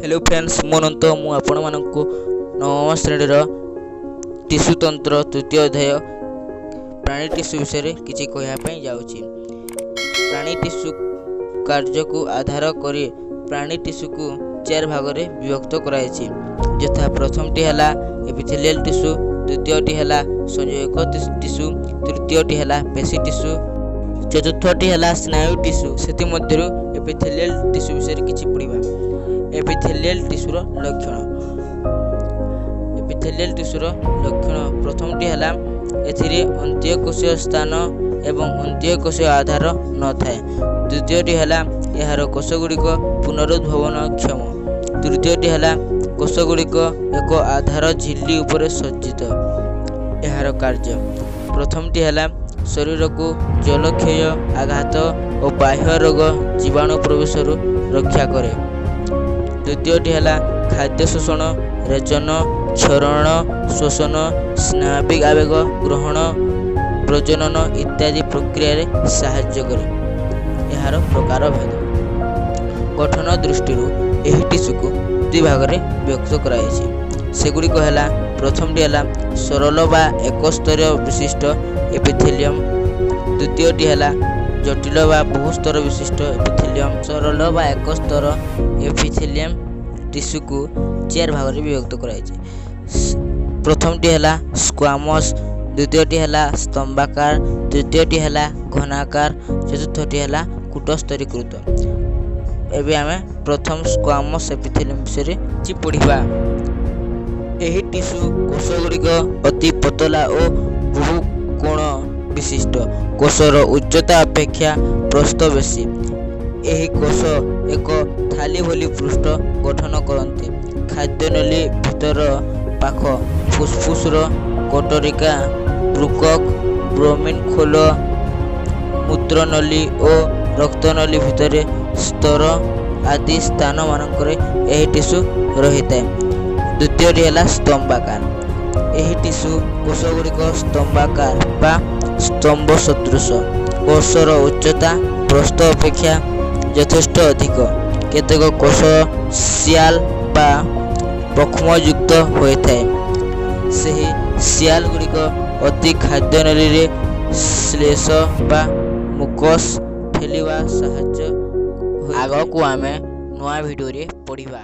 Hello friends, ମୁଁ ଅନନ୍ତ। ମୁଁ ଆପଣମାନଙ୍କୁ ନବମ ଶ୍ରେଣୀର ଟିସୁତନ୍ତ୍ର ତୃତୀୟ ଅଧ୍ୟାୟ ପ୍ରାଣୀ ଟିସୁ ବିଷୟରେ କିଛି କହିବା ପାଇଁ ଯାଉଛି। ପ୍ରାଣୀ ଟିସୁ କାର୍ଯ୍ୟକୁ ଆଧାର କରି ପ୍ରାଣୀ ଟିସୁକୁ ଚାରି ଭାଗରେ ବିଭକ୍ତ କରାଯାଇଛି, ଯଥା ପ୍ରଥମଟି ହେଲା ଏପିଥେଲିଆଲ ଟିସୁ, ଦ୍ୱିତୀୟଟି ହେଲା ସଂଯୋଜକ ଟିସୁ, ତୃତୀୟଟି ହେଲା ପେଶୀ ଟିସୁ, ଚତୁର୍ଥଟି ହେଲା ସ୍ନାୟୁ ଟିସୁ। ସେଥିମଧ୍ୟରୁ ଏପିଥେଲିଆଲ ଟିସୁ ବିଷୟରେ କିଛି ପଢ଼ିବା। ଏପିଥେଲିଆଲ ଟିସୁର ଲକ୍ଷଣ। ଏପିଥେଲିଆଲ ଟିସୁର ଲକ୍ଷଣ ପ୍ରଥମଟି ହେଲା ଏଥିରେ ଅନ୍ତଃକୋଷୀୟ ସ୍ଥାନ ଏବଂ ଅନ୍ତଃକୋଷୀୟ ଆଧାର ନଥାଏ। ଦ୍ୱିତୀୟଟି ହେଲା ଏହାର କୋଷଗୁଡ଼ିକ ପୁନରୁଦ୍ଭବନକ୍ଷମ। ତୃତୀୟଟି ହେଲା କୋଷଗୁଡ଼ିକ ଏକ ଆଧାର ଝିଲ୍ଲୀ ଉପରେ ସଜ୍ଜିତ। ଏହାର କାର୍ଯ୍ୟ ପ୍ରଥମଟି ହେଲା ଶରୀରକୁ ଜଲକ୍ଷୟ, ଆଘାତ ଓ ବାହ୍ୟ ରୋଗ ଜୀବାଣୁ ପ୍ରବେଶରୁ ରକ୍ଷା କରେ। ଦ୍ୱିତୀୟଟି ହେଲା ଖାଦ୍ୟ ଶୋଷଣ, ରେଚନ, କ୍ଷରଣ, ଶ୍ୱସନ, ସ୍ନାୟବିକ ଆବେଗ ଗ୍ରହଣ, ପ୍ରଜନନ ଇତ୍ୟାଦି ପ୍ରକ୍ରିୟାରେ ସାହାଯ୍ୟ କରେ। ଏହାର ପ୍ରକାରଭେଦ। ଗଠନ ଦୃଷ୍ଟିରୁ ଏହି ଟିସୁକୁ ଦୁଇ ଭାଗରେ ବିଭକ୍ତ କରାଯାଇଛି। ସେଗୁଡ଼ିକ ହେଲା ପ୍ରଥମଟି ହେଲା ସରଳ ବା ଏକସ୍ତରୀୟ ବିଶିଷ୍ଟ ଏପିଥେଲିୟମ, ଦ୍ୱିତୀୟଟି ହେଲା ଜଟିଳ ବା ବହୁସ୍ତର ବିଶିଷ୍ଟ ଏପିଥେଲିୟମ। ସରଳ ବା ଏକସ୍ତର ଏପିଥେଲିୟମ ଟିସୁକୁ ଚାରି ଭାଗରେ ବିଭକ୍ତ କରାଯାଇଛି। ପ୍ରଥମଟି ହେଲା ସ୍କ୍ୱାମସ୍, ଦ୍ୱିତୀୟଟି ହେଲା ସ୍ତମ୍ଭାକାର, ତୃତୀୟଟି ହେଲା ଘନାକାର, ଚତୁର୍ଥଟି ହେଲା କୂଟସ୍ତରୀକୃତ। ଏବେ ଆମେ ପ୍ରଥମ ସ୍କ୍ୱାମସ୍ ଏପିଥେଲିୟମ ବିଷୟରେ କିଛି ପଢ଼ିବା। ଏହି ଟିସୁ କୋଷଗୁଡ଼ିକ ଅତି ପତଳା ଓ ବହୁ କୋଣ ବିଶିଷ୍ଟ। କୋଷର ଉଚ୍ଚତା ଅପେକ୍ଷା ପ୍ରସ୍ଥ ବେଶୀ। ଏହି କୋଷ ଏକ ଥାଳି ଭଳି ପୃଷ୍ଠ ଗଠନ କରନ୍ତି। ଖାଦ୍ୟନଳୀ ଭିତର ପାଖ, ଫୁସଫୁସର କୋଟରିକା, ବୃକକ୍, ବ୍ରୋମିନ୍ ଖୋଲ, ମୂତ୍ରନଳୀ ଓ ରକ୍ତନଳୀ ଭିତରେ ସ୍ତର ଆଦି ସ୍ଥାନମାନଙ୍କରେ ଏହି ଟିସୁ ରହିଥାଏ। ଦ୍ୱିତୀୟଟି ହେଲା ସ୍ତମ୍ଭାକାର। ଏହି ଟିସୁ କୋଷଗୁଡ଼ିକ ସ୍ତମ୍ଭାକାର ବା ସ୍ତମ୍ଭ ସଦୃଶ। କୋଷର ଉଚ୍ଚତା ପ୍ରସ୍ଥ ଅପେକ୍ଷା ଯଥେଷ୍ଟ ଅଧିକ। କେତେକ କୋଷ ସିଆଲ ବା ପକ୍ଷ୍ମଯୁକ୍ତ ହୋଇଥାଏ। ସେହି ସିଆଲଗୁଡ଼ିକ ଅତି ଖାଦ୍ୟନଳୀରେ ଶ୍ଲେଷ ବା ମୁକସ୍ ଠେଲିବା ସାହାଯ୍ୟ। ଆଗକୁ ଆମେ ନୂଆ ଭିଡ଼ିଓରେ ପଢ଼ିବା।